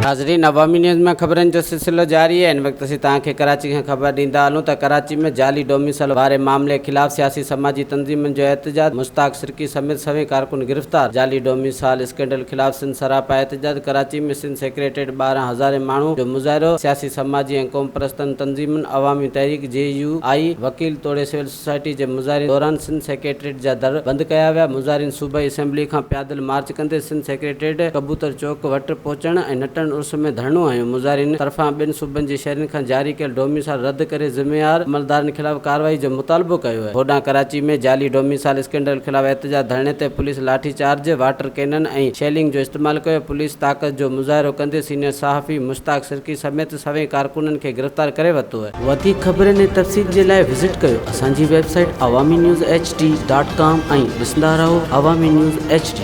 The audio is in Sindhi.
ناظرين عوامي نيوز ۾ خبرن جو سلسلو جاري آهي هن وقت اسين توهان کي ڪراچي کان خبر ڏيندا هلون ته ڪراچي ۾ جعلي ڊوميسل واري معاملي خلاف سياسي سماجي تنظيمن جو احتجاج مشتاق سرڪي سميت سوين ڪارڪن گرفتار جعلي ڊوميسال اسڪينڊل خلاف سنڌ سراپا احتجاج ڪراچي ۾ سنڌ سيڪريٽريٽ ٻاهران هزارين ماڻهو جو مظاهرو سياسي سماجي ۽ قومپرستن تنظيمن عوامي تحريڪ جي يو آء وڪيل توڙي سول سوسائٽي جي مظاهرين دوران سنڌ سيڪريٽريٽ جا در بند ڪيا ويا، مظاهرين صوبائي اسيمبلي کان پيادل مارچ ڪندي سنڌ سيڪريٽريٽ ڪبوتر چوڪ وٽ پهچڻ ۽ نٽهڻ عرس ۾ ڌرڻو هنيو، مظاهرين طرفان ٻن صوبن جي شهرين کان جاري ڪيل ڊوميسائل رد ڪري ذميوار عملدارن خلاف ڪارروائي جو مطالبو ڪيو. هوڏانهن ڪراچي ۾ جعلي ڊوميسائل اسڪينڊل خلاف احتجاج ڌرڻي تي police lathi charge, water cannon ۽ shelling جو استعمال ڪيو، پوليس طاقت جو مظاهرو ڪندي سينيئر صحافي مشتاق سرڪي سميت سوين ڪارڪنن کي گرفتار ڪري ورتو. وڌيڪ خبرن ۽ تفصيل جي لاء وزٽ ڪيو اسان جي website Awami news H D dot com ۽ ڏسندا رهو عوامي نيوز ايڇ ڊي.